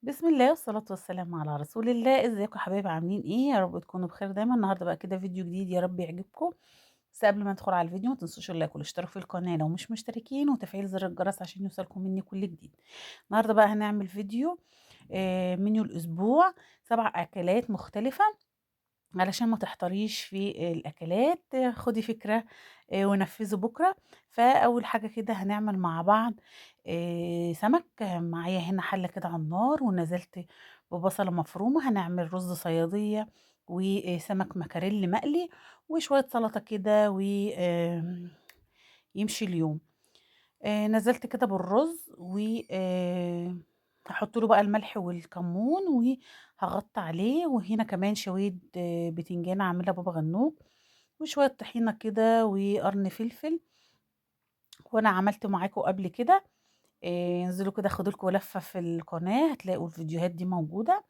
بسم الله والصلاة والسلام على رسول الله. ازيكم يا حبايبي؟ عاملين ايه؟ يا رب تكونوا بخير دايما. النهارده بقى كده فيديو جديد، يا رب يعجبكم. بس قبل ما ندخل على الفيديو ما تنسوش ال like والاشتراك في القناة لو مش مشتركين، وتفعيل زر الجرس عشان يوصلكم مني كل جديد. النهارده بقى هنعمل فيديو منيو الاسبوع، 7 اكلات مختلفة علشان ما تحتاريش في الاكلات. خدي فكرة ونفذوا بكره. فاول حاجة كده هنعمل مع بعض سمك. معايا هنا حله كده على النار، ونزلت ببصله مفرومه. هنعمل رز صياديه وسمك مكاريل مقلي وشوية سلطة كده ويمشي اليوم. نزلت كده بالرز و هحط له بقى الملح والكمون وهغطي عليه. وهنا كمان شوية بتنجان عاملها بابا غنوج، وشوية طحينه كده وقرن فلفل، وانا عملت معاكم قبل كده. انزلوا كده خدوا لكم لفه في القناة، هتلاقوا الفيديوهات دي موجودة.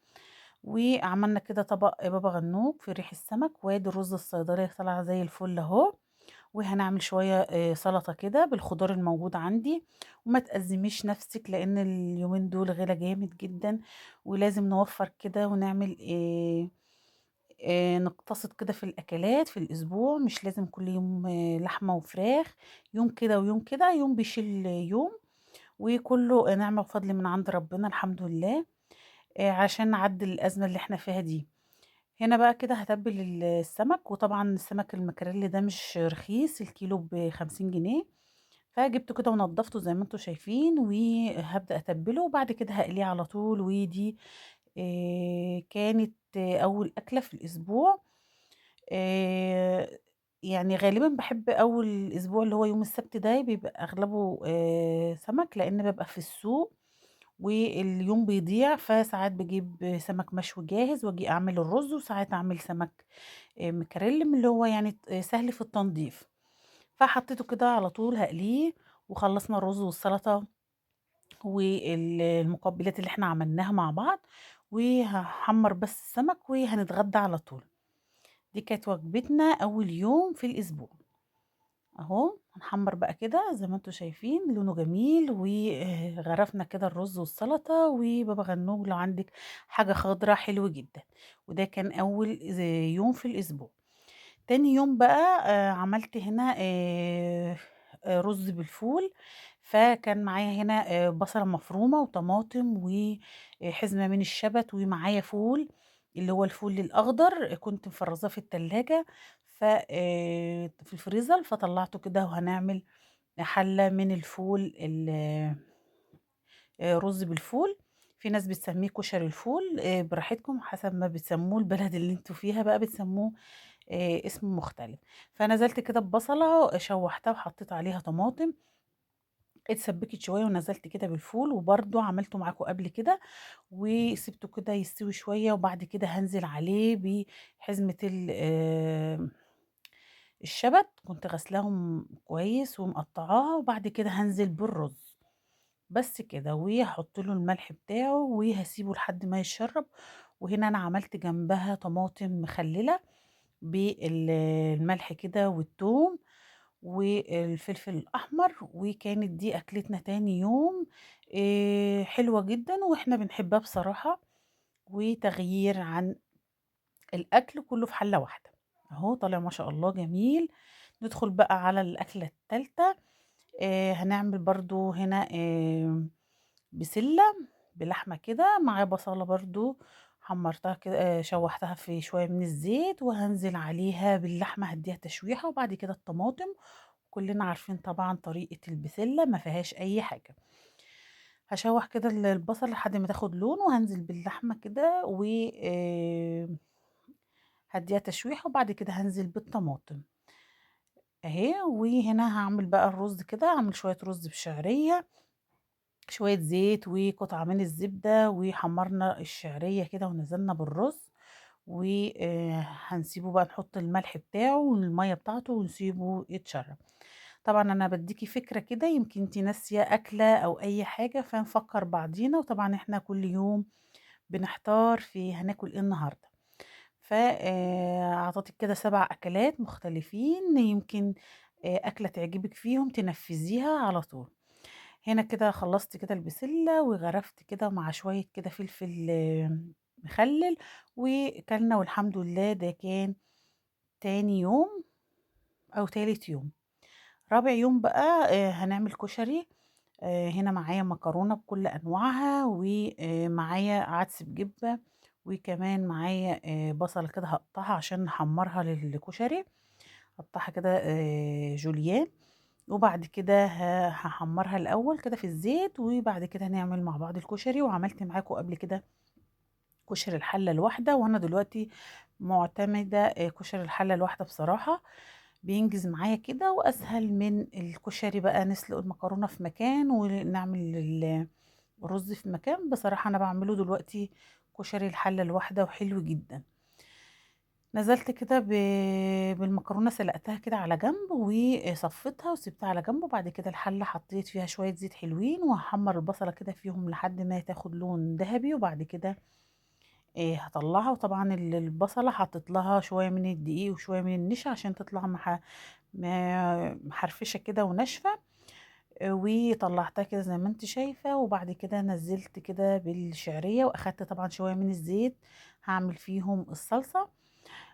وعملنا كده طبق بابا غنوج في ريح السمك، وادي الرز الصيدلية طالع زي الفل اهو. وهنعمل شوية سلطة كده بالخضار الموجود عندي. وما تأزميش نفسك لان اليومين دول غلا جامد جدا، ولازم نوفر كده ونعمل نقتصد كده في الاكلات في الاسبوع. مش لازم كل يوم لحمه وفراخ، يوم كده ويوم كده، يوم بيشيل يوم، وكله نعمه وفضل من عند ربنا الحمد لله، عشان نعدل الازمة اللي احنا فيها دي. هنا بقى كده هتبل السمك، وطبعا السمك المكاريلي ده مش رخيص، الكيلو ب50 جنيه. فجبته كده ونضفته زي ما انتم شايفين، وهبدأ اتبله وبعد كده هقليه على طول. ودي كانت اول اكلة في الاسبوع. يعني غالبا بحب اول اسبوع اللي هو يوم السبت ده بيبقى اغلبه سمك، لان ببقى في السوق واليوم بيضيع. فساعات بجيب سمك مشوي جاهز واجي اعمل الرز، وساعات اعمل سمك مكاريل اللي هو يعني سهل في التنظيف. فحطيته كده على طول هقليه، وخلصنا الرز والسلطة والمقبلات اللي احنا عملناها مع بعض. وهحمر بس السمك وهنتغدى على طول. دي كانت وجبتنا اول يوم في الاسبوع اهو. هنحمر بقى كده زي ما انتم شايفين لونه جميل، وغرفنا كده الرز والسلطة وبابا غنوج. لو عندك حاجة خضراء حلو جدا. وده كان اول يوم في الاسبوع. تاني يوم بقى عملت هنا رز بالفول. فكان معايا هنا بصله مفرومه وطماطم وحزمه من الشبت، ومعايا فول اللي هو الفول الاخضر كنت مفرزاه في التلاجة، ف في الفريزر، فطلعته كده. وهنعمل حله من الفول رز بالفول. في ناس بتسميه كشري الفول، براحتكم حسب ما بتسموه، البلد اللي انتوا فيها بقى بتسموه اسم مختلف. فنزلت كده ببصله شوحتها وحطيت عليها طماطم، اتسبكت شوية، ونزلت كده بالفول، وبرده عملته معاكم قبل كده، وسبته كده يستوي شوية. وبعد كده هنزل عليه بحزمه الشبت، كنت غسلاهم كويس ومقطعاها. وبعد كده هنزل بالرز بس كده، وهحط له الملح بتاعه وهسيبه لحد ما يتشرب. وهنا انا عملت جنبها طماطم مخلله بالملح كده والثوم والفلفل الاحمر. وكانت دي اكلتنا تاني يوم، حلوة جدا واحنا بنحبها بصراحة، وتغيير عن الاكل كله في حله واحدة. اهو طالع ما شاء الله جميل. ندخل بقى على الاكلة الثالثة. هنعمل برضو هنا بسلة بلحمه كده، مع بصله برضو حمرتها كده، شوحتها في شوية من الزيت، وهنزل عليها باللحمه هديها تشويحه، وبعد كده الطماطم. كلنا عارفين طبعا طريقه البسله ما فيهاش اي حاجة. هشوح كده البصل لحد ما تاخد لون، وهنزل باللحمه كده و هديها تشويحه، وبعد كده هنزل بالطماطم اهي. وهنا هعمل بقى الرز كده، هعمل شوية رز بشعريه، شوية زيت وقطعه من الزبدة، وحمرنا الشعرية كده ونزلنا بالرز. وهنسيبه بقى، نحط الملح بتاعه والمية بتاعته ونسيبه يتشرب. طبعا انا بديكي فكرة كده، يمكن انتي ناسيه اكله او اي حاجة، فنفكر بعضينا. وطبعا احنا كل يوم بنحتار في هناكل ايه النهارده. فاعطيتك كده 7 اكلات مختلفين، يمكن اكله تعجبك فيهم تنفذيها على طول. هنا كده خلصت كده البسلة وغرفت كده مع شوية كده فلفل مخلل، وكلنا والحمد لله. ده كان تاني يوم أو تالت يوم. رابع يوم بقى هنعمل كشري. هنا معايا مكرونة بكل أنواعها، ومعايا عدس بجبة، وكمان معايا بصل كده هقطعها عشان نحمرها للكشري، هقطعها كده جوليان، وبعد كده هحمرها الأول كده في الزيت، وبعد كده هنعمل مع بعض الكشري. وعملت معاكم قبل كده كشري الحلة الواحدة، وأنا دلوقتي معتمدة كشري الحلة الواحدة، بصراحة بينجز معايا كده وأسهل من الكشري بقى نسلق المكرونة في مكان ونعمل الرز في مكان. بصراحة أنا بعمله دلوقتي كشري الحلة الواحدة وحلو جدا. نزلت كده بالمكرونة، سلقتها كده على جنب وصفيتها وسبتها على جنب، وبعد كده الحلة حطيت فيها شوية زيت حلوين، وهحمر البصلة كده فيهم لحد ما تاخد لون ذهبي، وبعد كده هطلعها. وطبعا البصلة حطيت لها شوية من الدقيق وشوية من النشا عشان تطلع محرفشة كده وناشفة، وطلعتها كده زي ما انت شايفة. وبعد كده نزلت كده بالشعرية، واخدت طبعا شوية من الزيت هعمل فيهم الصلصة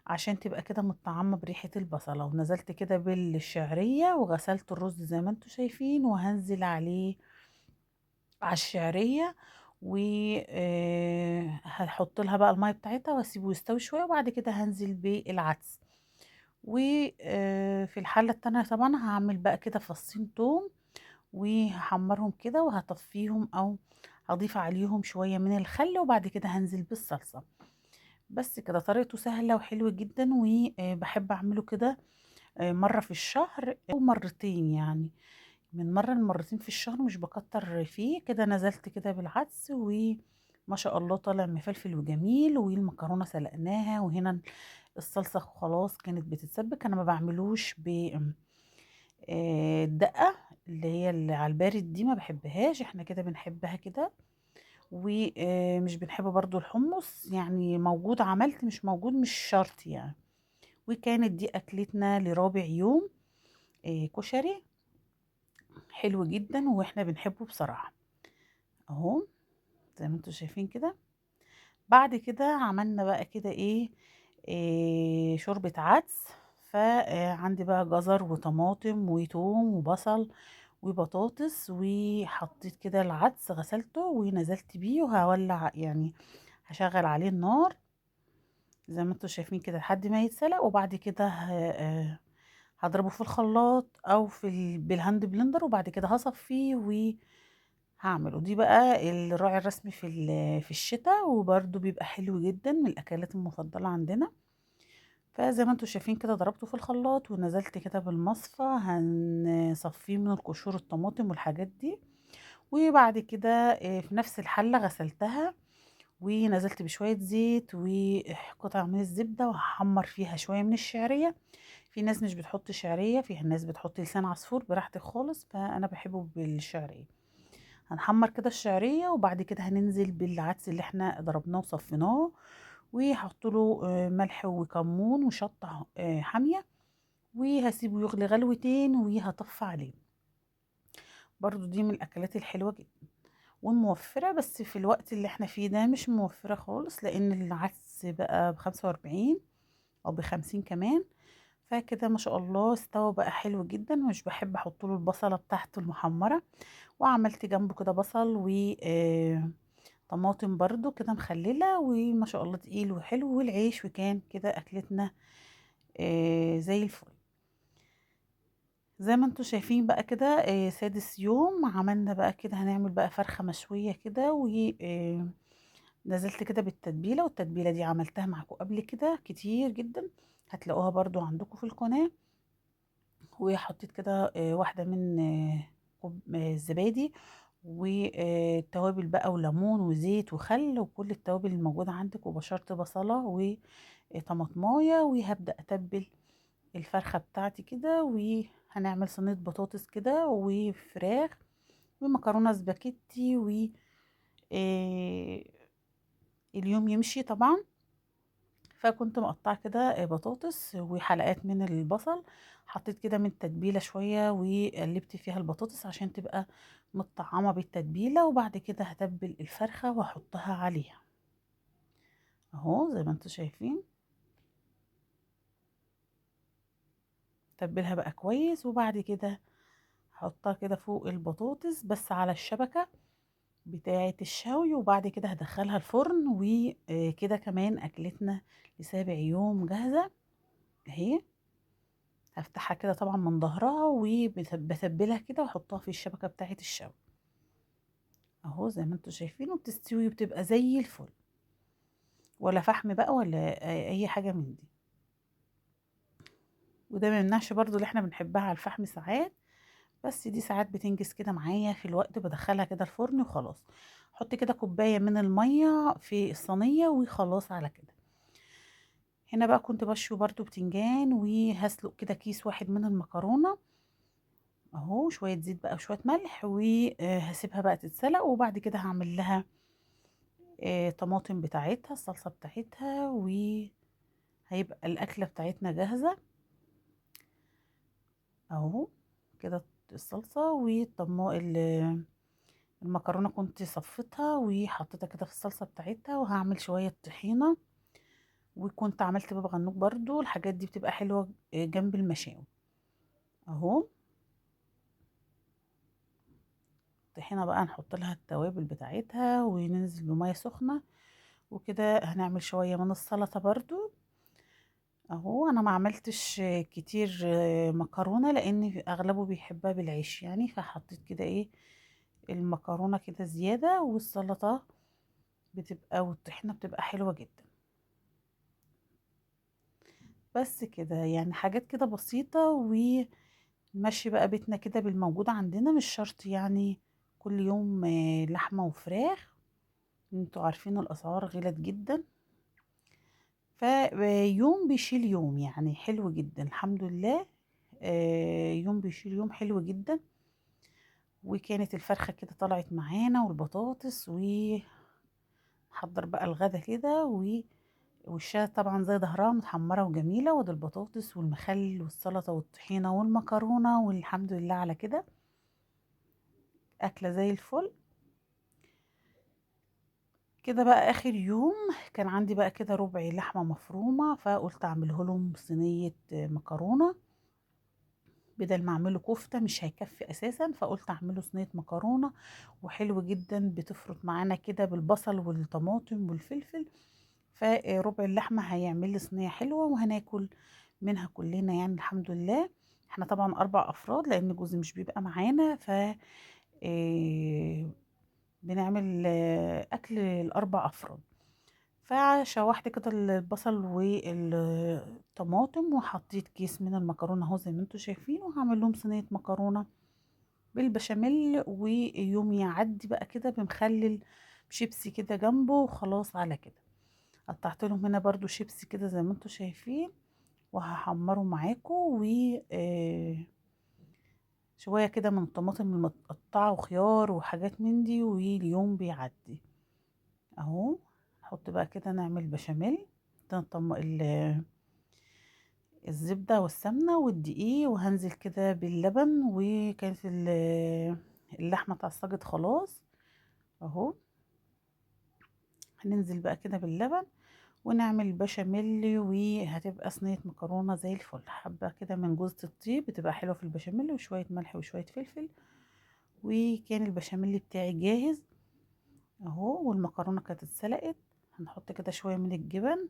عشان تبقى كده متطعمة بريحة البصلة. ونزلت كده بالشعرية وغسلت الرز زي ما انتوا شايفين، وهنزل عليه على الشعرية، و هحط لها بقى المية بتاعتها واسيبه يستوي شوية، وبعد كده هنزل بالعدس. و في الحلة التانية طبعا هعمل بقى كده فصين توم وهحمرهم كده وهطفيهم او هضيف عليهم شوية من الخل، وبعد كده هنزل بالصلصة. بس كده طريقته سهلة وحلوة جدا، وبحب اعمله كده مرة في الشهر او مرتين، يعني من مرة لمرتين في الشهر، مش بكتر فيه كده. نزلت كده بالعدس وما شاء الله طالع مفلفل وجميل، والمكرونة سلقناها، وهنا الصلصة خلاص كانت بتتسبك. انا ما بعملوش ب الدقة اللي هي اللي على البارد دي، ما بحبهاش، احنا كده بنحبها كده، ومش بنحب برضو الحمص، يعني موجود عملت، مش موجود مش شرط يعني. وكانت دي اكلتنا لرابع يوم، كشري حلو جدا واحنا بنحبه بصراحة اهو زي ما انتم شايفين كده. بعد كده عملنا بقى كده ايه شوربة عدس. فعندي بقى جزر وطماطم وتوم وبصل وبطاطس، وحطيت كده العدس غسلته ونزلت بيه، وهولع يعني هشغل عليه النار زي ما انتم شايفين كده لحد ما يتسلق، وبعد كده هضربه في الخلاط او في بال hand blender، وبعد كده هصفيه وهعمله. دي بقى الراعي الرسمي في الشتاء، وبرده بيبقى حلو جدا، من الاكلات المفضلة عندنا. فزي ما انتم شايفين كده ضربته في الخلاط ونزلت كده بالمصفى، هنصفيه من القشور الطماطم والحاجات دي. وبعد كده في نفس الحلة غسلتها ونزلت بشوية زيت وقطع من الزبدة، وهحمر فيها شوية من الشعرية. في ناس مش بتحط شعرية، في ناس بتحط لسان عصفور، براحتك خالص، فأنا بحبه بالشعرية. هنحمر كده الشعرية، وبعد كده هننزل بالعدس اللي احنا ضربناه وصفيناه، وهحط له ملح وكمون وشطة حامية، وهسيبه يغلي غلوتين وهطفي عليه. برضو دي من الأكلات الحلوة جدا والموفرة، بس في الوقت اللي احنا فيه ده مش موفرة خالص، لأن العدس بقى ب45 أو ب50 كمان. فكده ما شاء الله استوى بقى حلو جدا. مش بحب احط له البصلة بتاعته المحمرة، وعملت جنبه كده بصل و طماطم برضو كده مخللة، وما شاء الله تقيل وحلو، والعيش، وكان كده اكلتنا زي الفل. زي ما انتم شايفين بقى كده سادس يوم عملنا بقى كده، هنعمل بقى فرخة مشوية كده، و نزلت كده بالتتبيلة، والتتبيلة دي عملتها معاكم قبل كده كتير جدا، هتلاقوها برضو عندكم في القناة. وحطيت كده واحدة من الزبادي والتوابل بقى، وليمون وزيت وخل وكل التوابل الموجودة عندك، وبشرت بصلة وطماطماية، وهبدأ أتبل الفرخة بتاعتي كده. وهنعمل صينية بطاطس كده وفراخ ومكرونة سباكيتي، و اليوم يمشي طبعا. فكنت مقطعه كده بطاطس وحلقات من البصل، حطيت كده من التتبيله شوية وقلبت فيها البطاطس عشان تبقى متطعمه بالتتبيله. وبعد كده هتبل الفرخه واحطها عليها اهو زي ما انتم شايفين. تبلها بقى كويس، وبعد كده هحطها كده فوق البطاطس بس على الشبكة بتاعه الشوي، وبعد كده هدخلها الفرن. وكده كمان اكلتنا لسابع يوم جاهزة اهي. هفتحها كده طبعا من ظهرها وبتبلها كده واحطها في الشبكة بتاعه الشوي اهو زي ما انتم شايفين، وبتستوي وبتبقى زي الفل، ولا فحم بقى ولا اي حاجة من دي. وده ما يمنعش برضو اللي احنا بنحبها على الفحم ساعات، بس دي ساعات بتنجز كده معايا في الوقت، بدخلها كده الفرن وخلاص. حط كده كوباية من المية في الصينية وخلاص على كده. هنا بقى كنت بشوي برضو بتنجان، وهسلق كده كيس واحد من المكرونه اهو، شوية زيت بقى وشوية ملح، وهسيبها بقى تتسلق. وبعد كده هعمل لها طماطم بتاعتها، الصلصه بتاعتها، وهيبقى الاكلة بتاعتنا جاهزة اهو كده. الصلصه والطماطم، المكرونه كنت صفيتها وحطيتها كده في الصلصه بتاعتها، وهعمل شوية طحينه، وكنت عملت بابا غنوج برضو. الحاجات دي بتبقى حلوة جنب المشاوي اهو. الطحينه بقى نحط لها التوابل بتاعتها وننزل بميه سخنة وكده. هنعمل شوية من السلطة برضو اهو. انا ما عملتش كتير مكرونه لان اغلبه بيحبها بالعيش يعني، فحطيت كده ايه المكرونه كده زيادة، والسلطة بتبقى والطحينه بتبقى حلوة جدا. بس كده يعني، حاجات كده بسيطة، ونمشي بقى بيتنا كده بالموجود عندنا، مش شرط يعني كل يوم لحمه وفراخ. انتوا عارفين الاسعار غلت جدا، فيوم بيشيل يوم يعني، حلو جدا الحمد لله. يوم بيشيل يوم حلو جدا. وكانت الفرخة كده طلعت معانا والبطاطس، وحضر بقى الغدا كده، ووشها طبعا زي ظهرها متحمرة وجميلة، وده البطاطس والمخلل والسلطة والطحينة والمكرونة، والحمد لله على كده أكلة زي الفل. كده بقى اخر يوم كان عندي بقى كده ربع لحمه مفرومه، فقلت اعمله لهم صينية مكرونه بدل ما اعمله كفته، مش هيكفي اساسا، فقلت اعمله صينية مكرونه، وحلو جدا بتفرط معانا كده بالبصل والطماطم والفلفل. فربع اللحمة هيعمل لي صينية حلوة وهناكل منها كلنا يعني الحمد لله. احنا طبعا 4 افراد لان جوزي مش بيبقى معانا، ف بنعمل اكل ال4 افراد. فشوحت كده البصل والطماطم، وحطيت كيس من المكرونه اهو زي ما انتم شايفين، وهعمل لهم صينية مكرونه بالبشاميل. ويوم يعدي بقى كده بمخلل شيبسي كده جنبه وخلاص على كده. قطعت لهم هنا برضو شيبسي كده زي ما انتم شايفين، وهحمره معاكم، و شوية كده من الطماطم المتقطعة وخيار وحاجات من دي، واليوم بيعدي اهو. نحط بقى كده نعمل بشاميل، الزبدة والسمنه والدقيق، وهنزل كده باللبن. وكانت اللحمة اتعصجت خلاص اهو، هننزل بقى كده باللبن ونعمل بشاميل، وهتبقى صينية مكرونه زي الفل. حبه كده من جوزة الطيب بتبقى حلوة في البشاميل، وشوية ملح وشوية فلفل. وكان البشاميل بتاعي جاهز اهو، والمكرونه كانت اتسلقت. هنحط كده شوية من الجبن،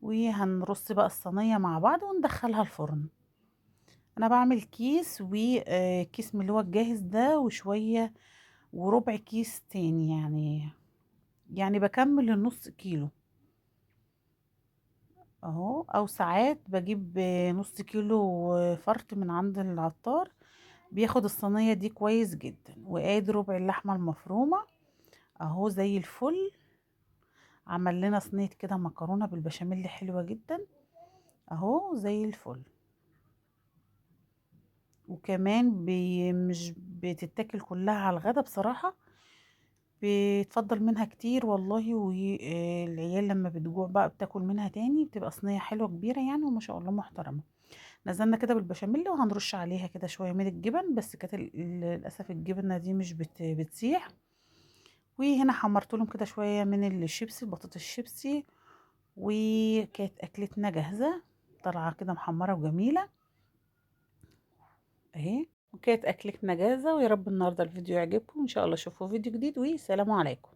وهنرص بقى الصينية مع بعض وندخلها الفرن. انا بعمل كيس وكيس من اللي هو الجاهز ده، وشوية وربع كيس تاني، يعني بكمل النص كيلو اهو، او ساعات بجيب نص كيلو فرط من عند العطار، بياخد الصينية دي كويس جدا. وادي ربع اللحمة المفرومة اهو زي الفل. عمل لنا صينية كده مكرونة بالبشاميل حلوة جدا اهو زي الفل. وكمان مش بتتاكل كلها على الغدا بصراحة، بتفضل منها كتير والله، والعيال لما بتجوع بقى بتاكل منها تاني، بتبقى صينية حلوة كبيرة يعني وما شاء الله محترمة. نزلنا كده بالبشاميل وهنرش عليها كده شوية من الجبن، بس كانت للأسف الجبنة دي مش بتسيح. وهنا حمرت لهم كده شوية من الشيبسي، البطاطس الشيبسي، وكانت أكلتنا جاهزة طالعة كده محمرة وجميلة اهي. وكانت أكلتنا جاهزة، ويا رب النهاردة الفيديو يعجبكم، إن شاء الله أشوفكم فيديو جديد، وسلام عليكم.